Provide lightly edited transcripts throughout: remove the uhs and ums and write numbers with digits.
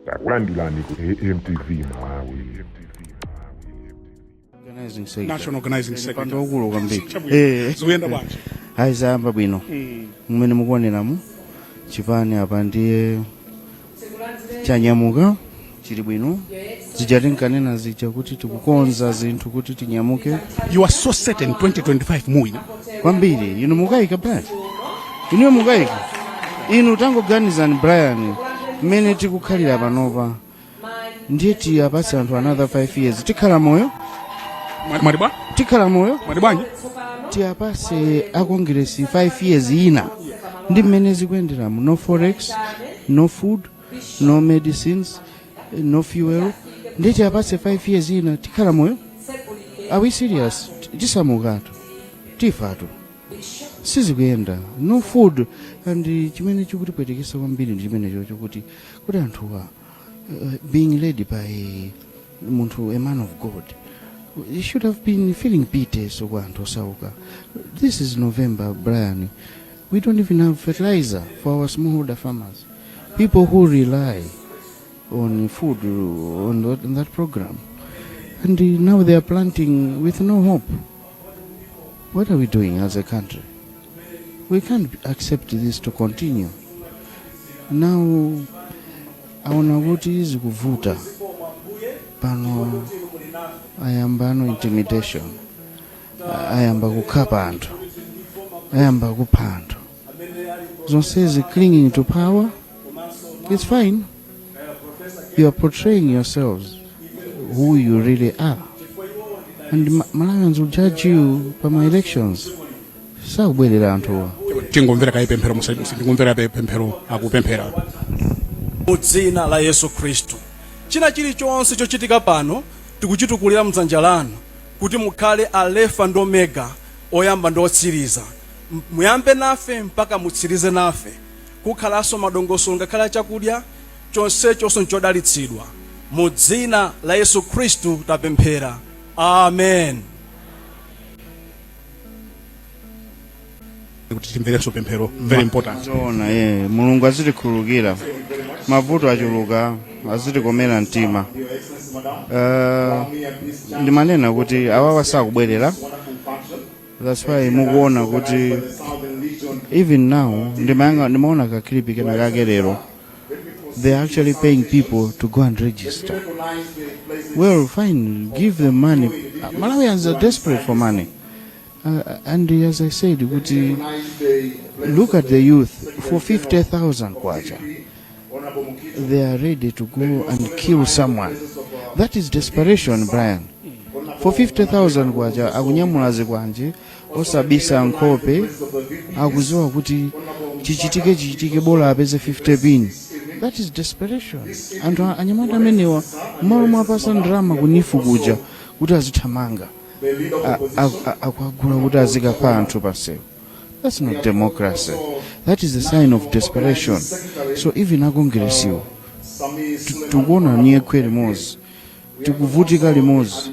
Takulandirani ku AMTV Malawi. Organizing secretary. National Organizing Secretary. Mpando ukulu kwambiri. Chabwino. Zikuyenda bwanji? Ayi, zayamba bwino. Mmene mukuoneramu, chipani apa ndiye chanyamuka, chili bwino. Zija tinkanena zija kuti tikukonza zinthu kuti tinyamuke. You are so certain 2025 muwina? Kwambiri. Inu mukayika, Brian? Inuyo mukayika? Inu tangoganizani, Brian, mmene tikukhalira panopa, ndiye tiyapatse anthu another 5 years, tikhala moyo? Mwati bwa? Tikhala moyo? Mwati bwanji? Tiyapase akongresi 5 years ina, ndi mmene zikuyenderamo, no forex, no food, no medicines, no fuel, ndi tiyapase 5 years ina, tikhala moyo? Are we serious? Tisamukatu, tifatu, sizikuyenda. No food, and chimene chikutipwetekesa kwambiri ndi chimenecho chokuti kuti anthuwa being led by munthu, a man of God, you should have been feeling pity. So kwa anthu osauka, this is November, Brian, we don't even have fertilizer for our smallholder farmers, people who rely on food on that program, and now they are planting with no hope. What are we doing as a country? We can't accept this to continue. Now aona kuti zikuvuta pano, ayamba ano intimidation, ayamba kukhapa anthu, ayamba kupha anthu, zonsezi clinging to power. It's fine, you are portraying yourselves who you really are, and Malawians will judge you pa elections. Sakubwerera anthuwa. Tingomvera kaye pemphero, tingomvera kaye pemphero, akupemphera. Mu dzina la Yesu Khristu, china chilichonse chochitika pano tikuchitukulira mdzanja lanu kuti mukhale Alefa ndi Omega, oyamba ndi otsiriza. Muyambe nafe mpaka mutsirize nafe. Kukhalanso madongosolo, ngakhale chakudya chonsecho nchodalitsidwa. Mu dzina la Yesu Khristu tapemphera, amen. Kuti timverenso pemphero, very important. Zoona ye, Mulungu azitikhululukira, mavuto achuluka, azitikomera mtima. Ndimanena kuti awawa sakubwerera. That's why mukuona kuti even now ndimaona ka clip kena kake lero, they are actually paying people to go and register. Well, fine, give them money. Malawians are desperate for money. And as I said kuti look at the youth, for 50,000 kwacha they are ready to go and kill someone. That is desperation, Brian. For 50,000 kwacha akunyamula zikwanje, osabisa nkhope, akuziwa kuti chichitike chichitike, bola apeze 50 pin. That is desperation. Anthu anyamata amenewa, mmalo mwapasa ndalama ku NEEF kuja kuti azithamanga, akuagula kuti azikapha anthu pansewu. That's not democracy. That is a sign of desperation. So even akongresiwo, tikuona nyekhwe limodzi, tikuvutika limodzi,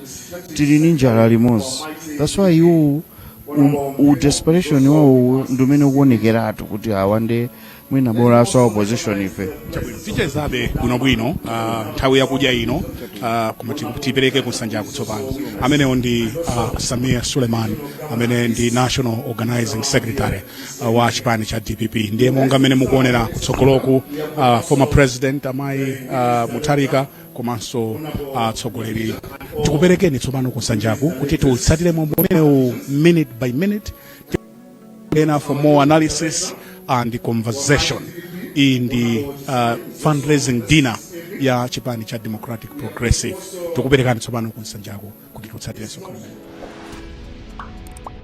tili ni njala limodzi. That's why iwo u desperation wawo ndi umene ukuonekeratu kuti awa ndi mwina bolanso opposition ife. Tichezabe bwinobwino nthawi yakudya ino, koma tipereke kuNsanjako tsopano. Amenewo ndi Sameer Suleman, amene ndi National Organizing Secretary wa chipani cha DPP. Ndiye monga mmene mukuonera kutsogoloku, former President amayi Mutharika komanso atsogoleri. Tikuperekeni tsopano kuNsanjaku kuti tiutsatire mwambo umenewu minute by minute ena for more analysis and conversation. Iyi ndi fundraising dinner ya chipani cha Democratic Progressive. Tikuperekani tsopano kuNsanjako kuti tiutsatire msonkhano umenewu.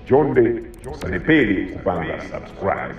Chonde, musalephere kupanga subscribe.